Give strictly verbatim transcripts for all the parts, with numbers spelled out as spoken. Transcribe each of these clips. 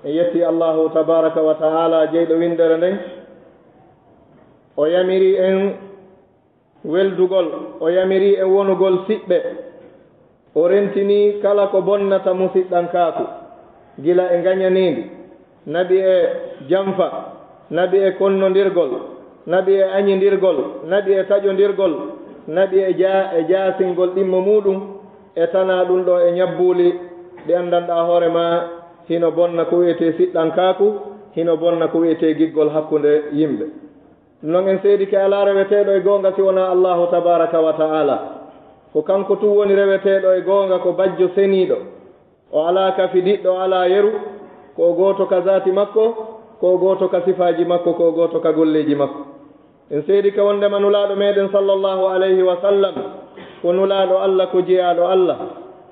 En yetti Allahu tabaraka wa ta'ala, jeyɗo winndere nden. O yamiri en weldugol, o yamiri en wonugol siɓɓe. O rentini kala ko bonnata musiɗɗankaaku, gila e ngañaniindi, naɓi e janfa, naɓi e konnondirgol, naɓi e añindirgol, naɓi e taƴondirgol, naɓi e jaa-, e jaasingol ɗimmo muuɗum, e tanaa ɗum ɗo e ñabbuuli ɗi anndanɗaa hoore maa, hino bonna ko wi'etee siɗɗankaaku, hino bonna ko wi'etee giggol hakkunde yimɓe. Ɗum noon en seedike alaa reweteeɗo e goonga si wonaa Allaahu tabaaraka wa ta'aala. Ko kanko tun woni reweteeɗo e goonga, ko bajjo seniiɗo. O alaa kafidiɗɗo, o alaa yeru, ko o gooto ka zaati makko, ko o gooto ka sifaaji makko, ko o gooto ka golleeji makko. En seedike wonndema Nulaaɗo meɗen sallallahu alayhi wa sallam ko Nulaaɗo Allah, ko jeyaaɗo Allah.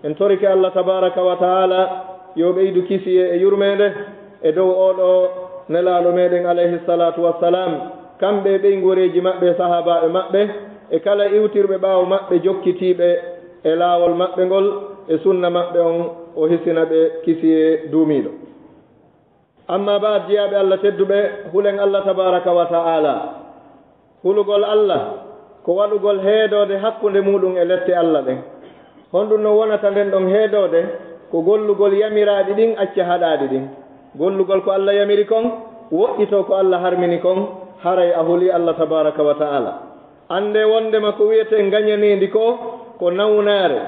En torike Allah tabaaraka wa ta'aala yo ɓeydu kisiyee e yurmeende e dow oo ɗoo Nelaaɗo meɗen alayhi salaatu wa salaam, kamɓe e ɓeynguureeji maɓɓe e sahaabaaɓe maɓɓe e kala iwtirɓe ɓaawo maɓɓe jokkitiiɓe e laawol maɓɓe ngol e sunna maɓɓe on, o hisina ɓe kisiyee duumiiɗo. Amma ba'd, jiyaaɓe Allah tedduɓe, hulen Allah tabaaraka wa ta'aala. Hulugol Allah ko waɗugol heedoode hakkunde muuɗum e lette Allah ɗen. Honɗum non wonata nden ɗon heedoode? Ko gollugol yamiraaɗi ɗin, acca haɗaaɗi ɗin. Gollugol ko Allah yamiri kon, woɗɗitoo ko Allah harmini kon, haray a hulii Allah tabaaraka wa ta'aala. Anndee wonndema ko wi'etee ngañaneendi koo, ko nawnaare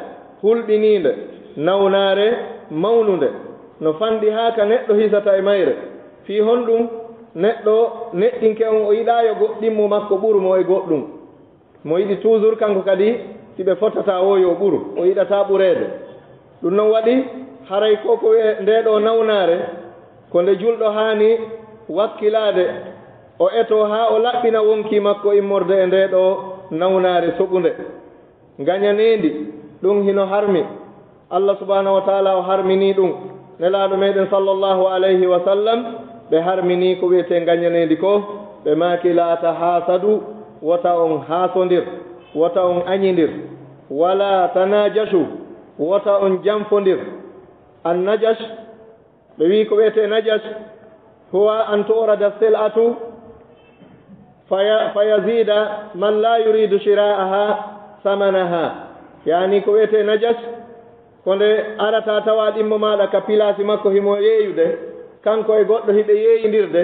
hulɓiniinde, nawnaare mawnunde, no fanɗi haa ka neɗɗo hisata e mayre. Fii honɗum? Neɗɗo neɗɗinke on, o yiɗaa yo goɗɗinmo makko ɓuru mo e goɗɗum. Mo yiɗi toujours kanko kadi, si ɓe fottataa woo yo ɓuru, o yiɗataa ɓureede. Ɗum non waɗi, haray ko ko wi'ee ndee ɗoo nawnaare, ko nde julɗo haani wakkilaade, o etoo haa o laɓɓina wonkii makko immorde e ndee ɗoo nawnaare soɓunde. Ngañaneendi, ɗum hino harmi. Allah subhanahu wa ta'ala o harminii ɗum. Nelaaɗo meɗen sallallahu alayhi wa sallam, ɓe harminii ko wi'etee ngañaneendi koo, ɓe maaki: "Laa tahaasadu, wota on haasondir, wota on añindir, wala tanajashu, wota on janfondir." An-najash, ɓe wi'i ko wi'etee najas, huwa an tu'rada sil'atu faya-, fayazida man la yuridu shira'aha samanaha. Yaani ko wi'etee najas, ko nde arata tawa ɗimmo maaɗa ka pilaasi makko himo yeeyude, kanko e goɗɗo hiɓe yeeyindirde,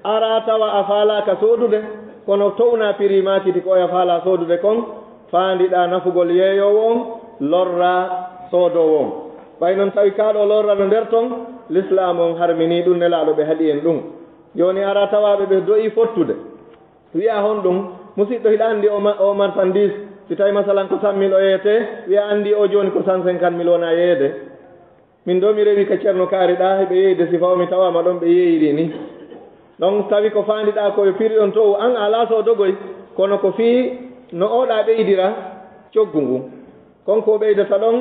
ara tawa a faalaaka soodude, kono towna piri maakiti ko oya faalaa soodude kon, faandiɗaa nafugol yeeyoowo on, lorraa soodoowo on. Ɓay non tawi kaa ɗoo lorra no nder ton, Lislaam on harminii ɗum, Nelaaɗo ɓe haɗi en ɗum. Jooni ara tawaaɓe ɓe do'i fottude. Wi'a honɗum, musiɗɗo hiɗa anndi o ma-, o marchandise, si tawi masalan ko sammil o yeeyetee, wi'a anndi o jooni ko cent cinquante mille wona yeeyde. Min ɗoo mi rewi ka Ceerno Kaari ɗaa, heɓe yeeyde sifa o, mi tawaama ɗon ɓe yeeyiri ni. Ɗon tawi ko faandiɗaa ko yo piri on to, an a alaa soodogoy, kono ko fii no oɗa ɓeydira coggu ngun. Kon ko ɓeydata ɗon,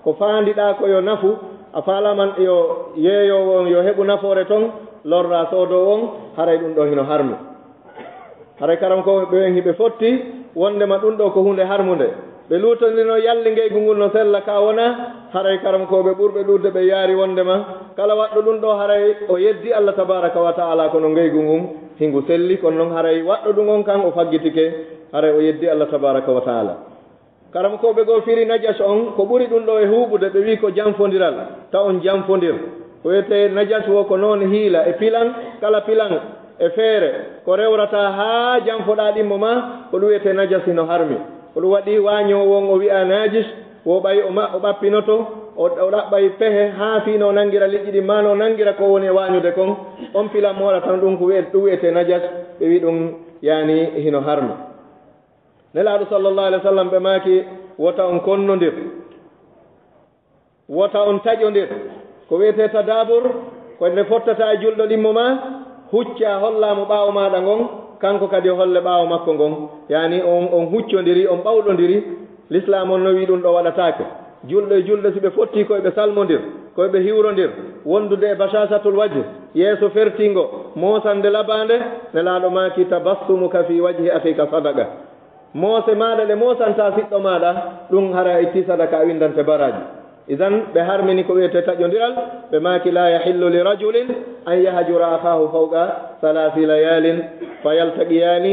ko faandiɗaa ko yo nafu, a faalaama yo yeeyoowo on yo heɓu nafoore ton, lorra soodoowo on, haray ɗum ɗoo hino harmi. Haray karamokooɓe ɓen hiɓe fotti wonndema ɗum ɗoo ko huunde harmunde. Ɓe luutondirno yalli ngeygu ngun no sella ka wona, haray karamokooɓe ɓurɓe ɗuuɗude ɓe yaari wonndema kala waɗɗo ɗum ɗoo haray o yeddi Allah tabaaraka wa ta'ala, kono ngeygu ngun hingu selli, kono non haray waɗɗo ɗum on kan o faggitike, haray o yeddi Allah tabaaraka wa ta'ala. Karamokooɓe goo firi najas on, ko ɓuri ɗum ɗoo e huuɓude, ɓe wi'i ko janfondiral, ta on janfondir. Ko wi'etee najas woo ko noon hiila e pilan, kala pilan e feere, ko rewrata haa janfoɗaa ɗimmo maa, ko ɗum wi'etee najas hino harmi. Ko ɗum waɗi waañoowo on o wi'aa najis, wo ɓay o ma-, o ɓappinoto, o, o ɗaɓɓay pehe haa fii no nanngira liƴƴi ɗin, maa no nanngira ko woni e waañude kon, on pilan mooɗa tan ɗum ko wi'e-, ɗum wi'etee najas, ɓe wi'i ɗum yaani hino harmi. Nelaaɗo sallallahu alayhi wa sallam ɓe maaki, wota on konnondir, wota on taƴondir. Ko wi'etee tadaabur, ko nde fottataa e julɗo ɗimmo maa, huccaa hollaa mo ɓaawo maaɗa ngon, kanko kadi o holle ɓaawo makko ngon. Yaani on, on huccondiri, on ɓawɗondiri. Lislaam on no wi'i ɗum ɗoo waɗataake. Julɗo e julɗo, si ɓe fottii, ko ɓe salmondir, ko ɓe hiwrondir, wondude e bashaashatul wajh, yeeso fertiingo, moosande labaande, Nelaaɗo maaki: "Tabassumuka fi wajhi akhika sadaqa." Moose maaɗa ɗe moosantaa siɗɗo maaɗa, ɗum hara a ittii sadaka, a winndante baraaji. Idan, ɓe harmini ko wi'etee taƴondiral, ɓe maaki: "La yahillu li rajulin أن يهجر أخاه فوق ثلاث ليال فيلتقيان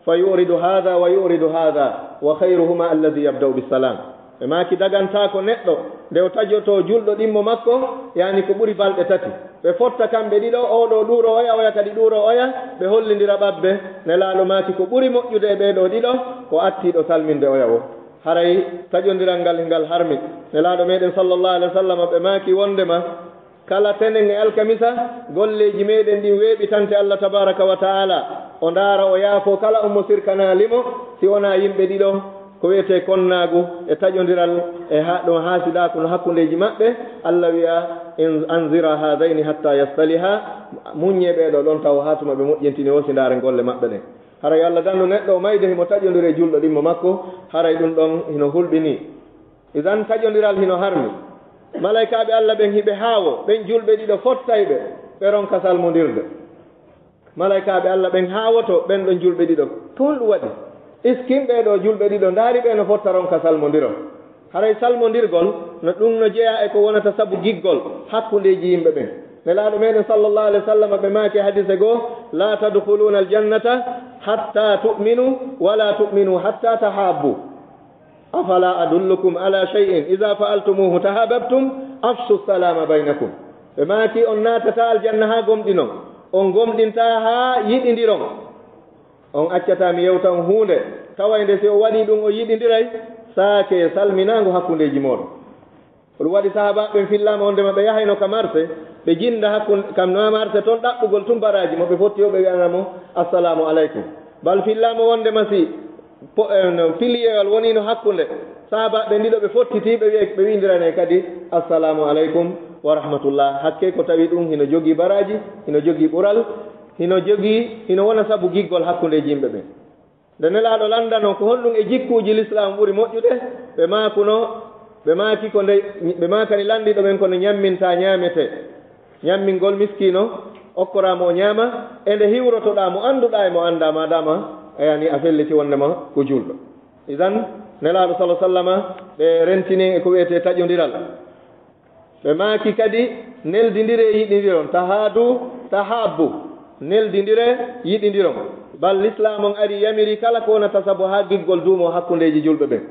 فيورد هذا ويورد هذا وخيرهما الذي يبدأ بالسلام. Ɓe maaki dagantaako neɗɗo nde o tajoto julɗo ɗimmo makko, yaani ko ɓuri balɗe tati. Ɓe fotta kamɓe ɗiɗo, oo ɗo ɗuuro oya, oya kadi ɗuuro oya, ɓe hollindira ɓabbe. Nelaaɗo maaki ko ɓuri moƴƴude e ɓee ɗoo ɗiɗo ko attiiɗo salminde oya o. Haray taƴondiral ngal, ngal harmi. Nelaaɗo meɗen sallallahu alaihi wasallam ɓe maaki wondema kala tenen e alkamisa, golleeji meɗen ɗin weeɓitante Allah tabaraka wa ta'ala. O ndaara, o yaafo kala on mo sirkanaa limo, si wonaa yimɓe ɗiɗo, ko wiyetee konnaagu e taƴondiral e ha-, ɗum haasidaaku no hakkundeeji maɓɓe. Allah wiya, "In anzira haadayni hatta yastaliha", muññee ɓee ɗoo ɗon taw haa tuma ɓe moƴƴintini o si ndaaren golle maɓɓe ɗen. Hara yo Allah dandu neɗɗo o mayde himo taƴondiri e julɗo ɗimmo makko, haray ɗum ɗon hino hulɓinii. Idan taƴondiral hino harmi. Malaykaaɓe Allah ɓen hiɓe haawo, ɓen julɓe ɗiɗo fottay ɓe, ɓe ronka salmondirde. Malaykaaɓe Allah ɓen haawoto ɓen ɗon julɓe ɗiɗo. Ko honɗum waɗi? Iskin ɓee ɗoo julɓe ɗiɗo, ndaari ɓe no fotta ronka salmondiro. Haray salmondirgol, no ɗum no jeyaa e ko wonata sabu giggol hakkundeeji yimɓe ɓen. Nelaaɗo meɗen sallallahu alaihi wasallam ɓe maaki e hadiise goo, "La tadkhuluna al-jannata hatta tu'minu, wa la tu'minu hatta tahabbu." "Afala adullukum ala shay'in idha fa'altumuhu tahabbtum? Afshu salama bainakum." Ɓe maaki, "On naatataa aljanna haa gomɗinon, on gomɗintaa haa yiɗindiron. On accataa mi yewta on huunde, tawaynde si on waɗii ɗum on yiɗindiray, saakee salminaango hakkundeeji mooɗon." Ko ɗum waɗi sahaabaaɓe ɓen fillaama wondema ɓe yahayno ka marse, ɓe jinda hakkun-, ka marse ton ɗaɓɓugol tun baraaji mo ɓe fotti o, ɓe wi'ana mo, "Assalamu alaikum." Bal fillaama wondema si po-, eh, no, piliyewal woniino hakkunde sahaabaaɓe ɓen ɗiɗo, ɓe fottiti, ɓe wi'e, ɓe wi'indiranee kadi, "Assalamu alaikum wa rahmatullah." Hakkee ko tawi ɗum hino jogii baraaji, hino jogii ɓural, hino jogii, hino wona sabu giggol hakkundeeji yimɓe ɓen. Nde Nelaaɗo lanndano ko honɗum e jikkuuji Lislaam ɓuri moƴƴude, ɓe maakuno, ɓe maaki ko nde, ɓe maakani lanndiiɗo ɓen ko nde ñammintaa ñaametee. Ñammingol miskiino, okkoraa mo o ñaama, e nde hiwrotoɗaa mo annduɗaa e mo anndaa, maadaama a yani a felliti wonndema ko juulɗo. Idan, Nelaaɗo sallallahu alaihi wasallama, ɓe rentini e ko wi'etee taƴondiral. Ɓe maaki kadi, "Neldindiree, yiɗindiron, tahaadu, tahabbu." Neldindiree, yiɗindiron. Bal Lislaam on ari yamiri kala ko wonata sabu haa giggol duumo hakkundeeji julɓe ɓen.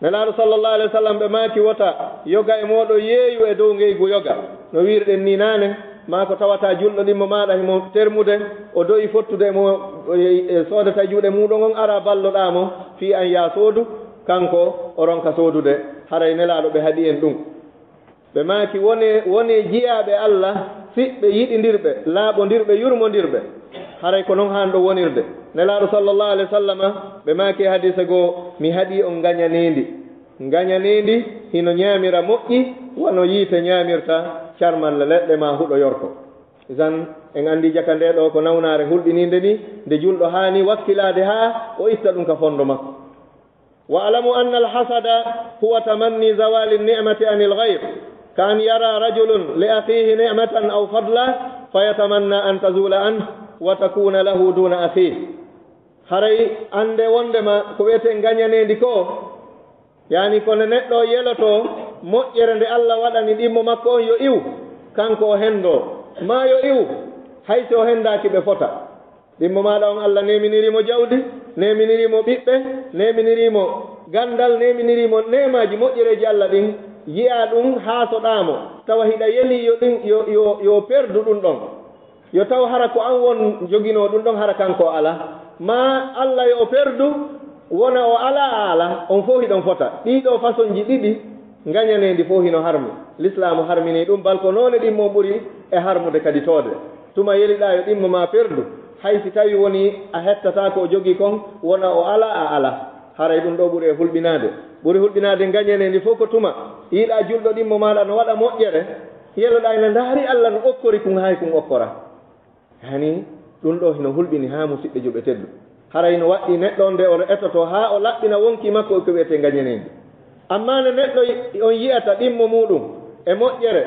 Nelaaɗo sallallahu alaihi wasallam ɓe maaki, "Wota yoga e mooɗon yeeyu e dow ngeygu yoga." No wi'irɗen nii naane, maa ko tawata julɗo ɗimmo maaɗa himo termude, o do'i fottude e mo, e, e soodata e juuɗe muuɗon on, ara balloɗaa mo fii an yaa soodu, kanko o ronka soodude. Haray Nelaaɗo ɓe haɗi en ɗum. Ɓe maaki, "Wonee, wonee jiyaaɓe Allah, siɓɓe, yiɗindirɓe, laaɓondirɓe, yurmondirɓe." Haray ko non haanɗo wonirde. Nelaaɗo sallallahu alaihi wasallama, ɓe maaki e hadiise goo, "Mi haɗii on ngañaneendi." Ngañaneendi hino ñaamira moƴƴi, wano yiite ñaamirta carmalle leɗɗe maa huɗo yorko. Idan, en anndi jaka ndee ɗoo ko nawnaare hulɓiniinde ni, nde julɗo haani wakkilaade haa o itta ɗum ka fondo makko. واعلموا أن الحسد هو تمني زوال النعمة عن الغير، كأن يرى رجل لأخيه نعمة أو فضلا فيتمنى أن تزول عنه وتكون له دون أخيه. Haray annde wondema ko wi'etee ngañaneendi ko, yani ko nde neɗɗo yelotoo moƴƴere nde Allah waɗani ɗimmo makko on yo iw, kanko o hendoo, maa yo iw, hay si o hendaaki ɓe fota. Ɗimmo maaɗa on, Allah neeminiri mo jawdi, neeminiri mo ɓiɓɓe, neeminiri mo ganndal, neeminiri mo neemaaji moƴƴereeji Allah ɗin, yi'aa ɗum, haasoɗaa mo, tawa hiɗa yelii yo ɗin, yo, yo, yo perdu ɗum ɗon. Yo taw hara ko an won joginoo ɗum ɗon, hara kanko o alaa. Maa Allah yo o perdu, wona o alaa, a alaa, on fow hiɗon fota. Ɗii ɗoo fasonji ɗiɗi, ngañaneendi fow hino harmi. Lislaamu harminii ɗum, bal ko noone ɗimmo ɓuri e harmude kadi toode. Tuma yeliɗaa yo ɗimmo maa perdu, hay si tawi woni a hettataa ko o jogii kon, wona o alaa, a alaa. Haray ɗum ɗoo ɓuri e hulɓinaade. Ɓuri hulɓinaade ngañaneendi fow ko tuma yi'ɗaa julɗo ɗimmo maaɗa no waɗa moƴƴere, yeloɗaa ina ndaari Allah no okkori kun, hay kun okkora. Hani, ɗum ɗoo hino hulɓini haa musiɓɓe juɓe teddu. Haray no waɗɗii neɗɗo on nde o etoto haa o laɓɓina wonkii makko e ko wi'etee ngañaneendi. Ammaa nde neɗɗo on yi'ata ɗimmo muuɗum e moƴƴere,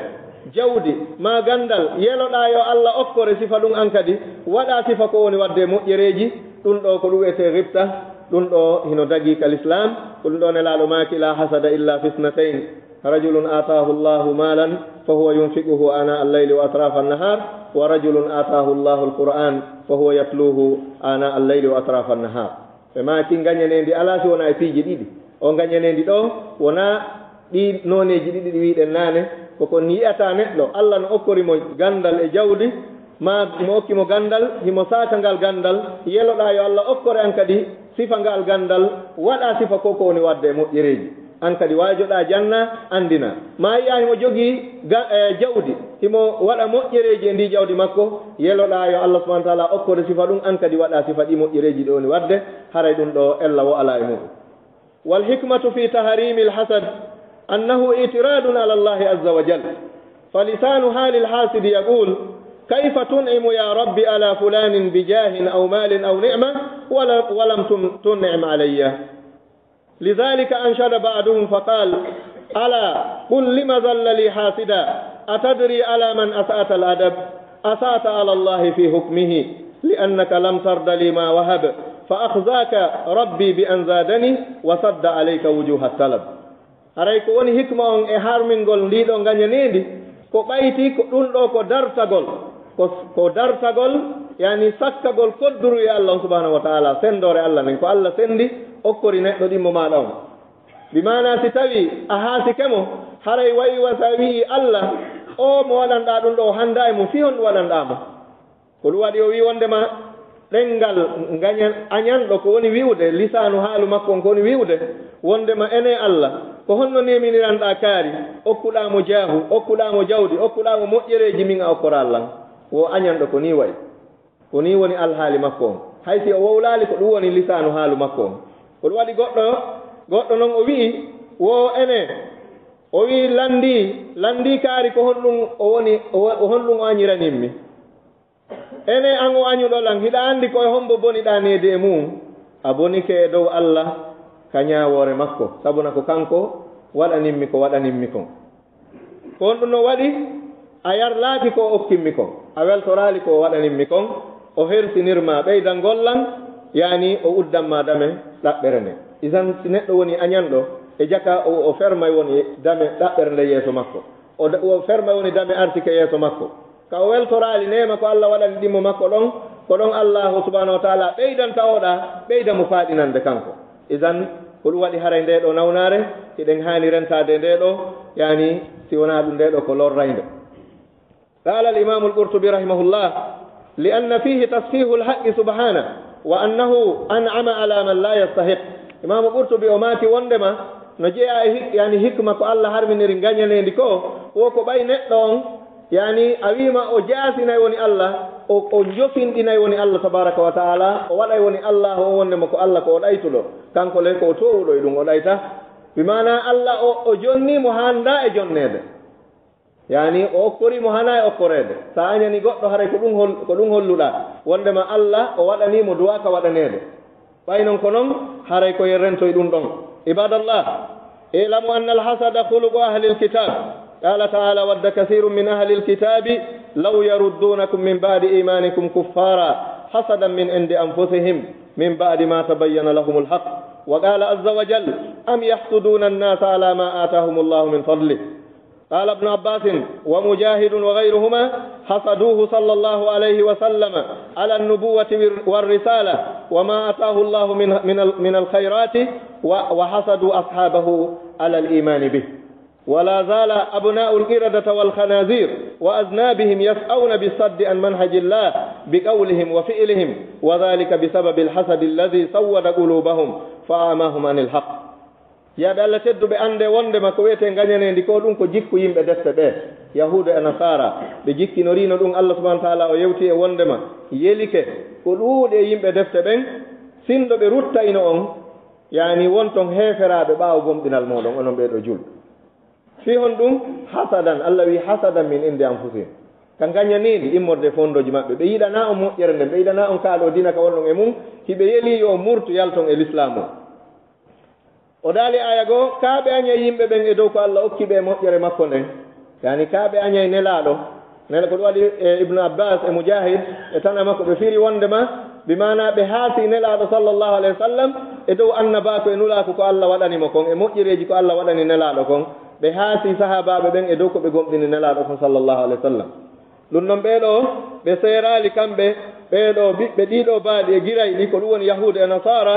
jawdi, maa ganndal, yeloɗaa yo Allah okkore sifa ɗum an kadi, waɗaa sifa ko woni waɗde e moƴƴereeji, ɗum ɗoo ko ɗum wi'etee gibta, ɗum ɗoo hino dagii ka Lislaam, ko ɗum ɗoo Nelaaɗo maaki, "Laa hasada illa fi isnatayn." رجل آتاه الله مالا فهو ينفقه آناء الليل وأطراف النهار، ورجل آتاه الله القرآن فهو يتلوه آناء الليل وأطراف النهار. Ɓe maaki ngañaneendi alaa si wonaa e piiji ɗiɗi. O ngañaneendi ɗo wonaa ɗii nooneeji ɗiɗi ɗi wiiɗen naane, ko kon yi'ata neɗɗo, Allah no okkori mo ganndal e jawdi, maa mo okki mo ganndal, himo saaka ngal ganndal, yeloɗaa yo Allah okkore an kadi sifa ngal ganndal, waɗa sifa ko ko woni waɗde e moƴƴereeji. An kadi waajoɗaa janna, anndina. Maa yi'aa himo jogii ga-, e, jawdi, himo waɗa moƴƴereeji e ndii jawdi makko, yeloɗaa yo Allah subhanahu wa taala okkore sifa ɗum, an kadi waɗa sifa ɗi moƴƴereeji ɗi woni waɗde, haray ɗum ɗo ella wo alaa e muɗum. والحكمة في تحريم الحسد أنه اعتراض على الله عز وجل، فلسان حال الحاسد يقول: كيف تنعم يا رب على فلان بجاه أو مال أو نعمة ول-، ولم تن-، تنعم علي؟ لذلك أنشد بعضهم فقال: ألا قل لم ظل لي حاسدا، أتدري على من أسأت الأدب؟ أسأت على الله في حكمه، لأنك لم ترد لي ما وهب، فأخزاك ربي بأن زادني وسد عليك وجوه الطلب. Haray ko woni hikma on e harmingol ndii ɗoo ngañaneendi? Ko ɓayti ko ɗum ɗoo ko dartagol, ko, ko dartagol, yani sakkagol kodduruye Allah on subhanahu wa taala, senndoore Allah nden, ko Allah senndi okkori neɗɗo ɗimmo maaɗa on. Bi maanaa si tawii a haasike mo, haray wayi wa sa wi'i Allah, o mo waɗanɗaa ɗum ɗoo o hanndaa e mum, fii honɗum waɗanɗaa mo? Ko ɗum waɗi o wi'i wonndema ɗemngal ngañan-, añanɗo ko woni wi'ude, lisaanu haalu makko on ko woni wi'ude, wonndema ene Allah, ko honno neminiranɗaa kaari, okkuɗaa mo jaahu, okkuɗaa mo jawdi, okkuɗaa mo moƴƴereeji min a okkoraa lan? Wo añanɗo ko nii wayi. Ko nii woni alhaali makko on. Hay si o wowlaali ko ɗum woni lisaanu haalu makko on. Ko ɗum waɗi goɗɗo, goɗɗo non o wi'i, wo ene, o wi'i lanndii, lanndii kaari ko honɗum o woni, o, o honɗum o añiranimmi? Ene an o añuɗo lan, hiɗa anndi ko e hombo boniɗaa needi e mum? A bonike e dow Allah ka ñaawoore makko, sabuna ko kanko waɗanimmi ko waɗanimmi kon. Ko honɗum no waɗi? A yarlaaki ko o okkimmi kon, a weltoraali ko o waɗanimmi kon, o hersinir ma ɓeydangol lan, yani o uddan ma dame ɗaɓɓere nden. Isan si neɗɗo woni añanɗo, e jaka o, o fermay woni dame ɗaɓɓere nden yeeso makko. O da-, o ferma woni dame arsike yeeso makko. Ka o weltoraali neema ko Allah waɗani ɗimmo makko ɗon, ko ɗon Allahu subhanahu wa taala ɓeydanta oɗa, ɓeyda mo faaɗinande kanko. Idan, ko ɗum waɗi haray nde ɗo nawnaare, hiɗen haani rentaade nde ɗo, yani, si wonaa ɗum nde ɗo ko lorraynde. قال الإمام القرطبي رحمه الله: لأن فيه تسفيه الحق سبحانه، وأنه أنعم على من لا يستحق. Imaamu Qurtubi o maaki wondema no jeyaa e hik-, yani hikma ko Allah harminiri ngañaneendi ko, wo ko ɓay neɗɗo on, yani a wiima o jaasinay woni Allah, o, o jofinɗinay woni Allah tabaraka wa taala, o waɗay woni Allah o wondema ko Allah ko o ɗaytuɗo, kanko le ko o toowuɗo e ɗum o ɗayta. Bi maana Allah o, o jonni mo hannda e jonneede. Yani, o okkori mo hana e okkoreede. Sa añani goɗɗo, haray ko ɗum hol-, ko ɗum holluɗaa, wondema Allah o waɗani mo duwaa ka waɗaneede. Ɓay non ko non, haray ko yen rentoy ɗum ɗon. عباد الله، اعلموا أن الحسد خلق أهل الكتاب. قال تعالى: ود كثير من أهل الكتاب لو يردونكم من بعد إيمانكم كفارا حسدا من عند أنفسهم من بعد ما تبين لهم الحق. وقال عز وجل: أم يحسدون الناس على ما آتاهم الله من فضله. قال ابن عباس ومجاهد وغيرهما: حسدوه صلى الله عليه وسلم على النبوة والرسالة وما آتاه الله من، من ال-، من الخيرات، و-، وحسدوا أصحابه على الإيمان به. ولا زال أبناء القردة والخنازير وأذنابهم يسعون بالصد عن منهج الله بقولهم وفعلهم، وذلك بسبب الحسد الذي سود قلوبهم فأعماهم عن الحق. Yaaɓe Allah tedduɓe, annde wondema ko wi'etee ngañaneendi ko, ɗum ko jikku yimɓe defte ɓee, Yahuudu e Nasaara. Ɓe jikkinorino ɗum, Allah subhanahu wa taala o yewti e wondema yelike ko ɗuuɗi e yimɓe defte ɓen, sinndo ɓe ruttayno on, yani wonton heeferaaɓe ɓaawo gomɗinal mooɗon, onon ɓee ɗoo julɓe. Fii honɗum? Hasadan, Allah wi'i, hasadan min indi anfusihim. Ka ngañaniindi immorde e fondooji maɓɓe. Ɓe yiɗanaa on moƴƴere nden, ɓe yiɗanaa on kaalo diina ka wonɗon e mum, hiɓe yelii yo on murtu yalton e lislaamu on. O daali aaya goo, kaa ɓe añay yimɓe ɓen e dow ko Allah okki ɓe e moƴƴere makko nden? Yani, kaa ɓe añay Nelaaɗo? Nela-, ko ɗum waɗi, e, Ibnu Abbas e Mujaahid e tana makko, ɓe firi wondema, bi maanaa ɓe haasii Nelaaɗo sallallahu alayhi wa sallam e dow annabaaku e nulaaku ko Allah waɗani mo kon, e moƴƴereeji ko Allah waɗani Nelaaɗo kon. Ɓe haasi sahaabaaɓe ɓen e dow ko ɓe gomɗini Nelaaɗo kon, sallallahu alayhi wa sallam. Ɗum non ɓee ɗoo, ɓe seeraali kamɓe, ɓee ɗoo ɓiɓɓe ɗii ɗoo baaɗi e girayɗi, ko ɗum woni Yahuudu e Nasaara,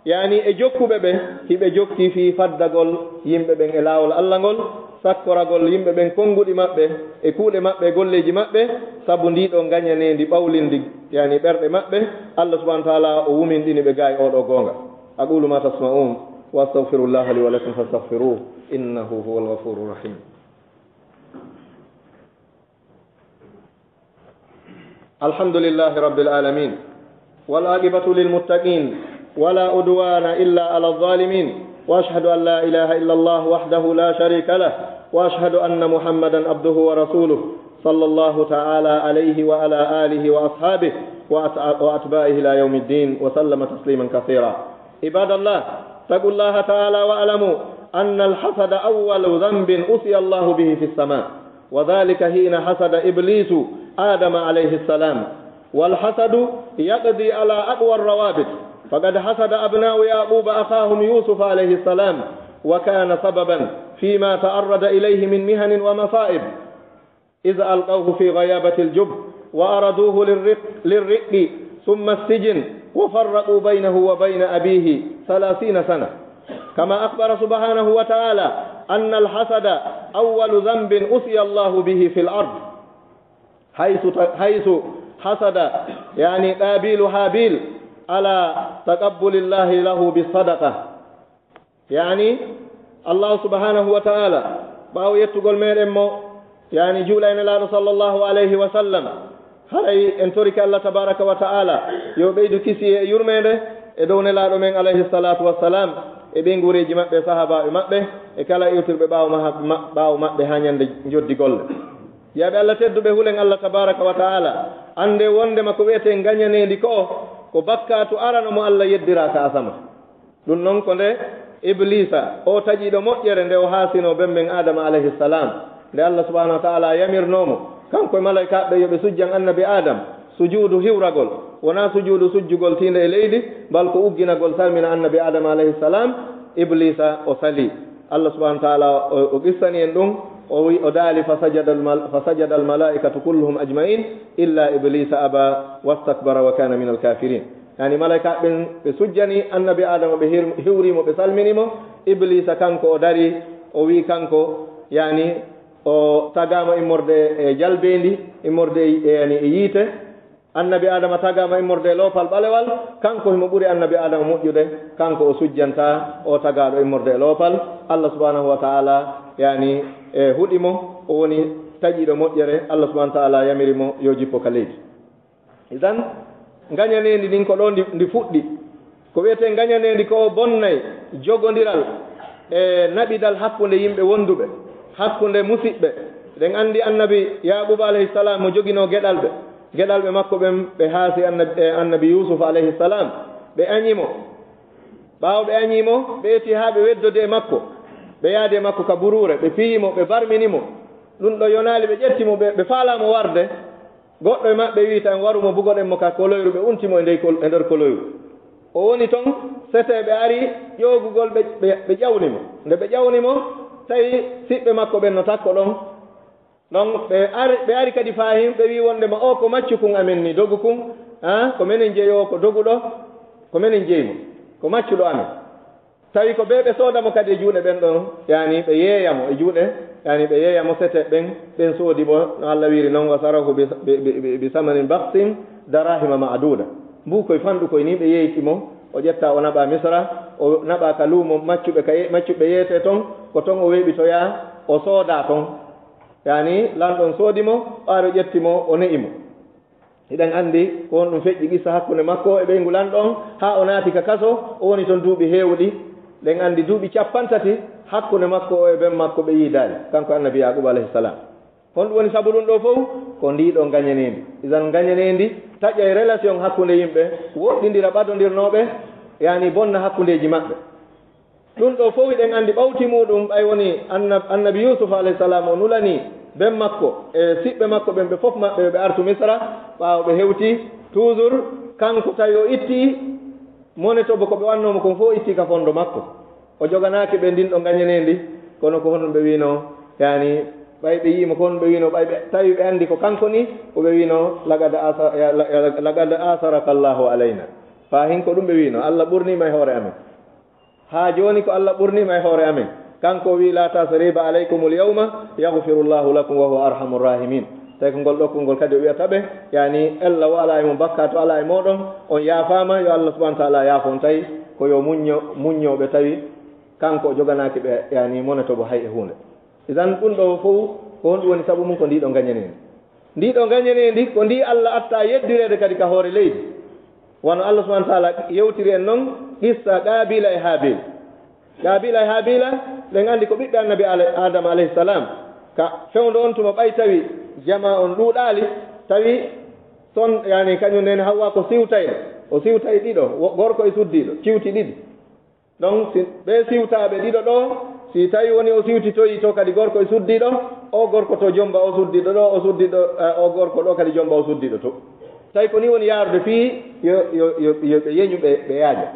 yaani e jokkuɓe ɓe, hiɓe jokki fii faddagol yimɓe ɓen e laawol Alla ngol, sakkoragol yimɓe ɓen konnguɗi maɓɓe, e kuuɗe maɓɓe, e golleeji maɓɓe, sabu ndii ɗoo ngañaneendi ɓawlindi, yaani ɓerɗe maɓɓe, Alla subhaanahu wa ta'aalaa o wuminɗini ɓe gaa e oo ɗoo goonga. أقول ما تسمعون، وأستغفر الله لي ولكم فاستغفروه، إنه هو الغفور الرحيم. الحمد لله رب العالمين، والعاقبة للمتقين، ولا عدوان إلا على الظالمين، وأشهد أن لا إله إلا الله وحده لا شريك له، وأشهد أن محمدا عبده ورسوله، صلى الله تعالى عليه وعلى آله وأصحابه وأتع-، وأتباعه إلى يوم الدين، وسلم تسليما كثيرا. عباد الله، اتقوا الله تعالى واعلموا أن الحسد أول ذنب عصي الله به في السماء، وذلك حين حسد إبليس آدم عليه السلام. والحسد يقضي على أقوى الروابط، فقد حسد أبناء يعقوب أخاهم يوسف عليه السلام، وكان سببا فيما تعرض إليه من محن ومصائب، إذ ألقوه في غيابة الجب وعرضوه للرق، للرق ثم السجن وفرقوا بينه وبين أبيه ثلاثين سنة. كما أخبر سبحانه وتعالى أن الحسد أول ذنب عصي الله به في الأرض، حيث ت-، حيث حسد، يعني، قابيل هابيل على تقبل الله له بالصدقة. Yaani, Allahu subhaanahu wa ta'aala, ɓaawo yettugol meɗen mo, yaani, juula e Nelaaɗo sallallahu alayhi wa sallam, haray en torike Allah tabaaraka wa ta'aala yo ɓeydu kisiyee e yurmeende e dow Nelaaɗo men alayhi salaatu wa salaam, e ɓeynguureeji maɓɓe, sahaabaaɓe maɓɓe, e kala iwtirɓe ɓaawo ma-, ma-, ɓaawo maɓɓe haa ñande njoddi golle. Jiyaaɓe Allah tedduɓe, hulen Allah tabaaraka wa ta'aala, anndee wonndema ko wi'etee ngañaneendi ko, ko bakkaatu arano mo Allah yeddiraa ka asama. Ɗum non ko nde Ibliisa, o taƴiiɗo moƴƴere, nde o haasinoo ben men Aadama alayhi salaam, nde Allah subhaanahu wa ta'aala yamirnoo mo, kanko e malaykaaɓe, yo ɓe sujjan annabi Aadam, sujuudu hiwragol, wonaa sujuudu sujjugol tiinde e leydi, bal ko ugginagol salmina annabi Aadama alayhi salaam, Ibliisa o salii. Allah subhaanahu wa ta'aala o, o qissani en ɗum, o wi-, o daali, "Fasajada al-mal-, fasajada al-malaa'ikatu kulluhum ajma'iin, illa Ibliisa abaa wastakbara wa kaana minal kaafiriin." Yaani, malaykaaɓe ɓen ɓe sujjani annabi Aadama, ɓe hir-, hiwri mo, ɓe salmini mo. Ibliisa kanko o darii, o wi'i kanko, yaani, o tagaama immorde e jalbeendi, immorde e, yaani, e yiite. Annabi Aadama tagaama immorde e loopal ɓalewal, kanko himo ɓuri annabi Aadama moƴƴude, kanko o sujjantaa o tagaaɗo immorde e loopal. Allah subhaanahu wa ta'aala, yaani, e huɗi mo, o woni taƴiiɗo moƴƴere, Allah subhaanahu wa ta'aala yamiri mo yo jippo ka leydi. Idan, ngañaneendi ndin ko ɗo ndi, ndi fuɗɗi. Ko wi'etee ngañaneendi ko bonnay jogondiral e naɓidal hakkunde yimɓe wonduɓe, hakkunde musiɓɓe. Eɗen anndi annabi Yaaquuba alayhi salaam mo joginoo geɗalɓe. Geɗalɓe makko ɓen ɓe haasi annabi, e annabi Yuusuf alayhi salaam, ɓe añi mo. Ɓaawo ɓe añi mo, ɓe eti haa ɓe weddodi e makko. Ɓe yaadi e makko ka buruure, ɓe piyi mo, ɓe barmini mo. Ɗum ɗo yonaali, ɓe ƴetti mo, ɓe, ɓe faalaa mo warde. Goɗɗo e maɓɓe wi'i, "Tan waru mo, bugoɗen mo ka koloyru." Ɓe unti mo e nder kol-, e nder koloyru. O woni ton, seteeɓe ari ƴoogugol, ɓe, ɓe, ɓe ƴawni mo. Nde ɓe ƴawni mo, tawi siɓɓe makko ɓen no takko ɗon. Ɗon ɓe ari, ɓe ari kadi faahin, ɓe wi'i wondema, "O ko maccukun amen ni, dogukun, ah, ko menen jeyi o, ko doguɗo, ko menen jeyi mo, ko maccuɗo amen." Tawi ko ɓe, ɓe sooda mo kadi e juuɗe ɓen ɗon, yaani ɓe yeeya mo e juuɗe, yaani ɓe yeeya mo sete ɓen, ɓen soodi mo, no Allah wiiri non, "Wa sarahu bi, bi, bi, bi, bi samanin baksin, darahima ma'duda." Mbuukoy fanɗukoy ni ɓe yeeyti mo, o ƴetta o naɓa Misra, o naɓa ka luumo maccuɓe, ka ye-, maccuɓe yeete ton, ko ton o weeɓitoya, o sooda ton. Yaani lanɗo on soodi mo, ɓaade o ƴetti mo, o ne'i mo. Hiɗen anndi ko honɗum feƴƴi qissa hakkunde makko e ɓeyngu lanɗo on, haa o naati ka kaso, o woni ton duuɓi heewuɗi. Ɗen anndi duuɓi cappanɗe tati hakkunde makko o e ben makko ɓe yiidaali, kanko annabi Yaaquuba alayhi salaam. Honɗum woni sabu ɗum ɗoo fow? Ko ndii ɗoo ngañaneendi. Idan ngañaneendi taƴay relation hakkunde yimɓe, woɗɗindira ɓadondirnooɓe, yaani bonna hakkundeeji maɓɓe. Ɗum ɗoo fow hiɗen anndi ɓawti muuɗum, ɓay woni annab-, annabi Yuusuf alayhi salaam, o nulanii ben makko e siɓɓe makko ɓen, ɓe fof maɓɓe yo ɓe artu Misra. Ɓaawo ɓe hewtii, toujours kanko tawi o ittii mone to bo ko ɓe wannoo mo kon fof, ittii ka fondo makko. O joganaaki ɓe ndin ɗoo ngañaneendi. Kono ko honɗum ɓe wiino? Yani, ɓay ɓe yiimo, ko honɗum ɓe wiino? Ɓay ɓe tawi ɓe anndi ko kanko ni, ko ɓe wiino, "Laqad asa-, ya, la, ya, laqad asaraka Allahu alayna." Faa hin ko ɗum ɓe wiino, "Allah ɓurniima e hoore amen." Haa jooni ko Allah ɓurniima e hoore amen. Kanko o wi'i, "La tasriba alaykumul yawma, yaghfirullahu lakum wa huwa arhamur rahimin." Tawi ko ngol ɗokkol ngol kadi o wi'ata ɓe, yani, ella wo alaa e mon bakkaatu, alaa e mooɗon, on yaafaama, yo Allah subhanahu wa ta'ala yaafo on. Tawi ko yo muñño, muñño ɓe tawi kanko o joganaaki ɓe, yani, mone toɓo hay e huunde. Idan ɗum ɗo fow ko honɗum woni sabu mum? Ko ndi ɗo ngañaneendi. Ndi ɗo ngañaneendi ko ndi Allah atta yeddireede kadi ka hoore leydi. Wano Allah subhanahu wa ta'ala yewtiri en non qissa Qaabila e Haabil. Qaabila e Haabiila, ɗen anndi ko ɓiɓɓe annabi Ala-, Adama alayhi salam. Ka fewndo on tuma ɓay tawi jamaa on ɗuuɗaali, tawi son, yani, kañum nene Hawwa ko siwtayɗo. O siwtay ɗiɗo, wo-, gorko e suddiiɗo, ciwti ɗiɗi. Donc, si ɓe siwtaaɓe ɗiɗo ɗo, si tawi woni o siwtitoyi to kadi gorko e suddiiɗo, o gorko to jomba o suddiiɗo ɗo, o suddiiɗo, eh, o gorko ɗo kadi jomba o suddiiɗo to. Tawi ko ni woni yaarude fii yo, yo, yo, yo ɓe yeñu ɓe, ɓe yaaja.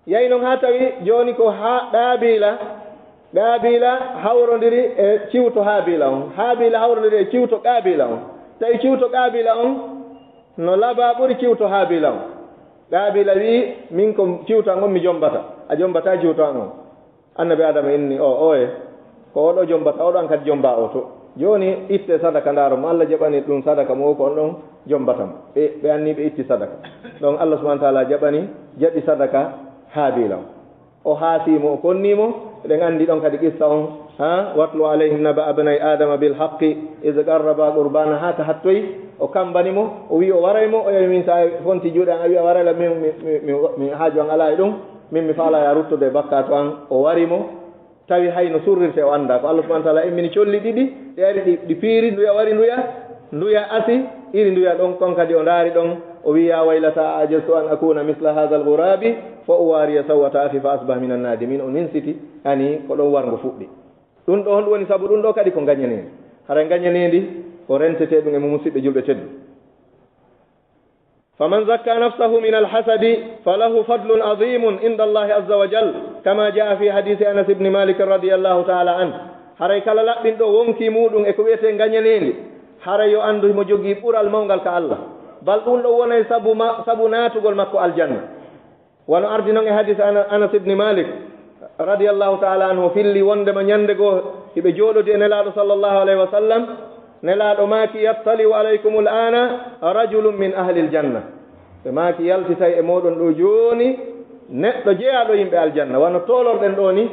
Yahi non haa tawi jooni ko haa Qaabiila, Qaabiila hawrondiri e ciwto Haabiila on, Haabiila hawrondiri e ciwto Qaabiila on. Tawi ciwto Qaabiila on no labaa ɓuri ciwto Haabiila on. Qaabiila wi'i, "Min ko ciwto an on mi jombata, a jombataa ciwto an on." Annabi Aadama inni, "O, oye, ko oɗo jombata, oɗo an kadi jomba o to. Jooni itte sadaka, ndaaro mo Allah jaɓani ɗum sadaka mo, ko on ɗon jombata mo." Ɓe, ɓe anni ɓe itti sadaka. Ɗon Allah subhanahu wa ta'ala jaɓani, jaɓi sadaka Haabiila on. O haasii mo, o konnii mo, eɗen anndi ɗon kadi qissa on, ha? "Watlu alayhim naba abnay Adama bil haqqi, iz qarraba qurbana," haa ka hattoyi, o kambani mo, o wi'i o waray mo, o yawi min sa fonti juuɗe an, a wi'i a waray la, min, mi, mi, mi, mi haaju an alaa e ɗum, min mi faalaa ya ruttude e bakkaatu an, o wari mo, tawi hay no surrirte o anndaa. Ko Allah subhanahu wa ta'ala immini colli ɗiɗi, ɗi ari ɗi, ɗi piiri, nduya wari nduya, nduya asi, iri nduya ɗon, kon kadi o ndaari ɗon, o wi'i, "Ya waylata, a ajastu an akuna misla hadha al-ghurabi, fa uwariya sawata akhi fa asbaha minan nadimin." O ninsiti, ani ko ɗon warngo fuɗɗi. Ɗum ɗo, honɗum woni sabu ɗum ɗo kadi? Ko ngañaneendi. Hara ngañaneendi ko rentete ɗum e mo musidɓe julɓe teddu. "Faman zakka nafsahu min alhasadi falahu fadlun azimun inda Allahi azza wa jal, kama jaa fi hadisi Anas ibn Malik radiyallahu ta'ala an." Haray kala laɓɓinɗo wonki muɗum e ko wi'etee ngañaneendi, haray yo anndu himo jogii ɓural mawngal ka Allah. Bal ɗum ɗo wonay sabu ma-, sabu naatugol makko aljanna. Wano ardi non e hadis Ana-, Anas ibn Malik radiyallahu ta'ala anhu, o filli wondema ñande goo hiɓe jooɗodi e Nelaaɗo sallallahu alayhi wa sallam, Nelaaɗo maaki, "Yattali'u alaykumul ana rajulun min ahlil janna." Ɓe maaki, "Yaltitay e mooɗon ɗo jooni neɗɗo jeyaaɗo yimɓe aljanna." Wano toolorɗen ɗo ni,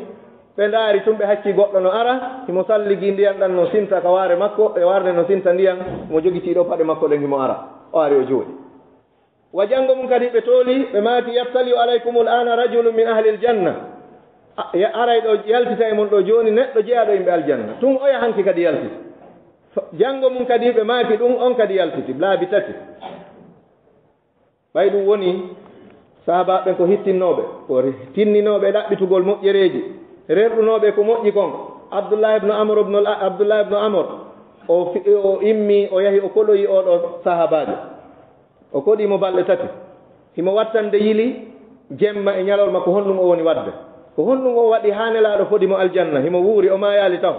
ɓe ndaari tun, ɓe hacci goɗɗo no ara, himo salligi ndiyan ɗan no sinta ka waare makko, e warde no sinta ndiyan, mo jogitii ɗo paɗe makko ɗen himo ara. O ari o jooɗi. Wa janngo mum kadi ɓe tooli, ɓe maaki, "Yattali'u alaykumul ana rajulun min ahlil janna." A, ya-, aray ɗo, yaltita e mon ɗo jooni neɗɗo jeyaaɗo yimɓe aljanna. Tun oya hanki kadi yaltiti. Janngo mum kadi ɓe maaki ɗum, on kadi yaltiti, laabi tati. Ɓay ɗum woni sahaabaaɓe ɓen ko hittinnooɓe, ko re-, tinninooɓe e ɗaɓɓitugol moƴƴereeji, rerɗunooɓe ko moƴƴi kon. Abdullah ibn Amr ibn al-, Abdullah ibn Amr, o fi-, o immi, o yahi, o koɗoyi oo ɗoo sahaabaajo. O koɗi mo balɗe tati. Himo wattande yili jemma e ñalorma, ko honɗum o woni waɗde? Ko honɗum o waɗi haa Nelaaɗo fodi mo aljanna? Himo wuuri, o maayaali taho.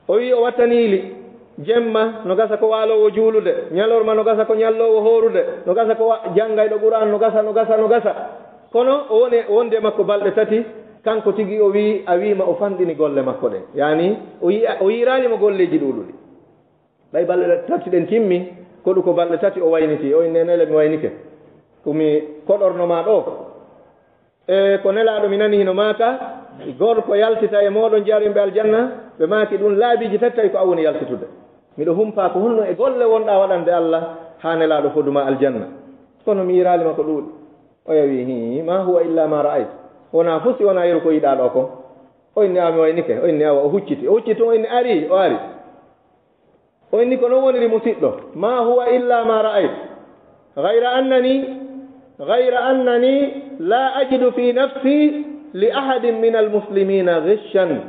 O wi'i o wattani yili jemma no gasa ko waaloowo juulude, ñalorma no gasa ko ñalloowo hoorude, no gasa ko wa-, janngayɗo Qur'aan, no gasa, no gasa, no gasa. Kono o woni, o wondi e makko balɗe tati, kanko tigi o wi'i, a wi'i ma o fanɗini golle makko ɗen. Yani, o yi'a-, o yi'iraali mo golleeji ɗuuɗuɗi. Ɓay balɗe tati ɗen timmi, koɗu ko balɗe tati o wayniti. O inni, "Nele, mi waynike. Ko mi koɗorno ma ɗo." E ko Nelaaɗo mi nani hino maaka, gorko yaltita e mooɗon jeyaaɗo yimɓe aljanna, ɓe maaki ɗum laabiiji tati tawi ko an woni yaltitude. Miɗo humpaa ko honno e golle wonɗaa waɗande Allah haa Nelaaɗo fodu ma aljanna. Kono mi yi'iraali ma ko ɗuuɗi. O yawi, "Hii, ma huwa illa ma ra'ayt." Wonaa fof si wonaa yeru ko yiɗaa ɗo kon. O inni, "Awa mi waynike." O inni, "Awa." O hucciti. O hucciti tun, o inni, "Ari." O ari. O inni ko non woniri, musiɗɗo, "Ma huwa illa ma ra'ayt. Ghayra annani, ghayra annani la ajidu fi nafsi li ahadin min al-muslimina ghishan,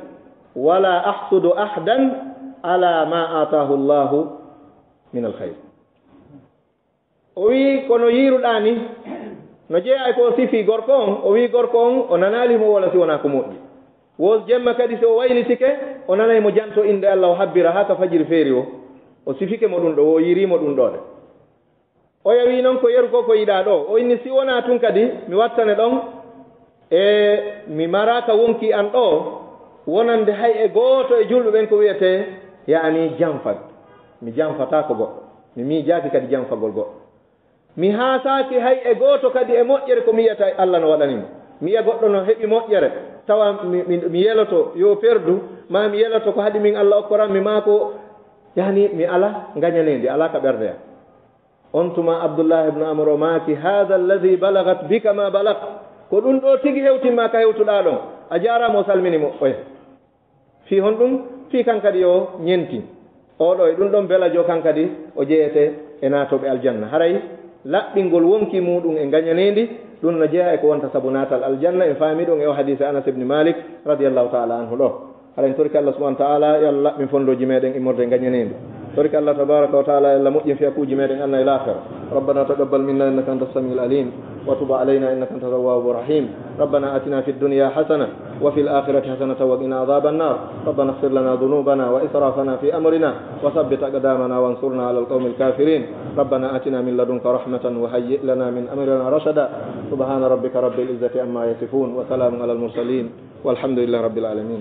wala ahsudu ahadan ala ma atahu Allahu min al-khayr." O wi'i, "Kono yiiruɗaa ni, no jeyaa e ko o sifi gorko on, o wi'i gorko on o nanaali himo wola si wonaa ko moƴƴi." Wo jemma kadi, si o waylitike, o nanay mo janto innde Allah, o habbira haa ka fajiri feeri wo. O sifike mo ɗum ɗo, wo yiriimo ɗum ɗo de. Oya wii noon ko yeru ko ko yiɗaa ɗo. O inni si wonaa tun kadi, mi wattane ɗon e mi maraaka wonki an ɗo, wonande hay e gooto e julɓe ɓen ko wiyetee, yaani janfat. Mi janfataako goɗɗo. Mi miijaaki kadi janfagol goɗɗo. Mi haasaaki hay e gooto kadi e moƴƴere ko mi yiyata Allah no waɗani mo. Mi yiya goɗɗo no heɓi moƴƴere, tawa mi, mi, mi yeloto yo perdu, maa mi yeloto ko haɗi min Allah okkoran mi, maa ko, yaani mi ala ngañaneendi, ala ka ɓerdeya. On tuma Abdullah ibn Amr o maaki, "Haadha alladhi balagat bika ma balag." Ko ɗum ɗo tigi hewtin ma ka hewtuɗaa ɗon. A jaaraama, o salmini mo, oya. Fii honɗum? Fii kan kadi yo ñenti. Oo ɗo e ɗum ɗon belajo kan kadi o jeyete e naatooɓe aljanna. Haray laɓɓingol wonki muuɗum e ngañaneendi, ɗum no jeyaa e ko wonta sabu naatal aljanna. En faami ɗum e o hadiise Anas ibn Malik radiyallahu ta'ala anhu ɗo. Haray en torike Allah subhanahu wa ta'ala, yo Allah laɓɓin fondooji meɗen immorde e ngañaneendi. Torike Allah tabaraka wa ta'ala, yo Allah moƴƴin fiyakuuji meɗen aduna e laakhira. ربنا تقبل منا إنك أنت السميع العليم وتب علينا إنك أنت التواب الرحيم. ربنا آتنا في الدنيا حسنة وفي الآخرة حسنة وقنا عذاب النار. ربنا اغفر لنا ذنوبنا وإسرافنا في أمرنا وثبت أقدامنا وانصرنا على القوم الكافرين. ربنا آتنا من لدنك رحمة وهيئ لنا من أمرنا رشدا. سبحان ربك رب العزة عما يصفون وسلام على المرسلين والحمد لله رب العالمين.